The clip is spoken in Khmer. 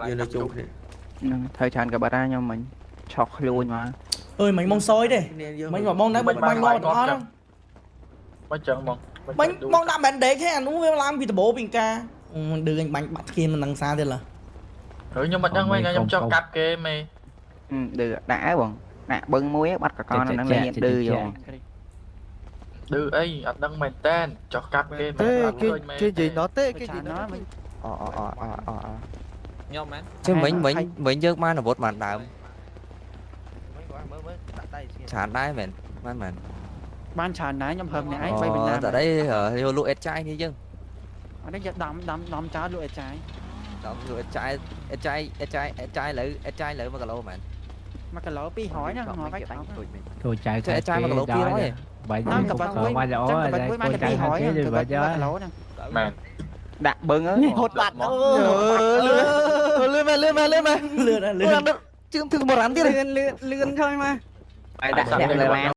យើងនៅជុំគ្នា ហ្នឹងត្រូវច្រើនក៏បាត់ដែរខ្ញុំមិញឆក់ខ្លួនមក អើយមិញបងសយទេ គ្នាយើង មិញបងនៅបាញ់បាញ់ងាប់ទាំងអស់ហ្នឹង មិនចឹងបង បាញ់បងដាក់បែនដេកហេអានោះវាឡើងពីដបោពីការមិនឌឺអញបាញ់បាត់គៀនមិនដឹងសារទៀតឡើ ហើយខ្ញុំមិនដឹងវិញខ្ញុំចង់កាប់គេមេ ឌឺដាក់ហ៎បងដាក់បឹងមួយបាត់កកនៅហ្នឹងលេងឌឺយក ឌឺអីអត់ដឹងមែនតែនចោះកាប់គេ ទេគេគេនិយាយណត់ទេគេនិយាយ ច្រើន ណត់ ណាស់មិញ អអអអអអ ខ្ញុំមែន ជិះមិញមិញមិញយើងបានអាវុធបានដើម មើលមើលដាក់ដៃ ច្រើនដែរមែនបានមែន បានច្រើនដែរខ្ញុំហើមអ្នកឯង3បណ្ណា តែđấyយកលក់អេតចាយនេះយើង អត់ទេយកដំដំដំចោលលក់ឲ្យចាយ ដល់លក់អេតចាយអេតចាយអេតចាយអេតចាយលើអេតចាយលើ1គីឡូមែន 1គីឡូ200ហ្នឹងមកបាច់ ទូចមែន ចូលចៅ ចែកចាយ1គីឡូ200 បាញ់ តាមកបាត់មួយ បាញ់ល្អ ចឹងកបាត់មួយបានតែ200ហ្នឹងកបាត់1គីឡូហ្នឹង មែន ដាក់បឹងហ្នឹង ហត់បាត់អឺលឿនលឿនមែនលឿនមែនលឿនមែន លឿនលឿន ជឿមถึงបរានទៀត លឿនលឿនលឿនឃើញមកបាយដាក់អ្នកលើឡាន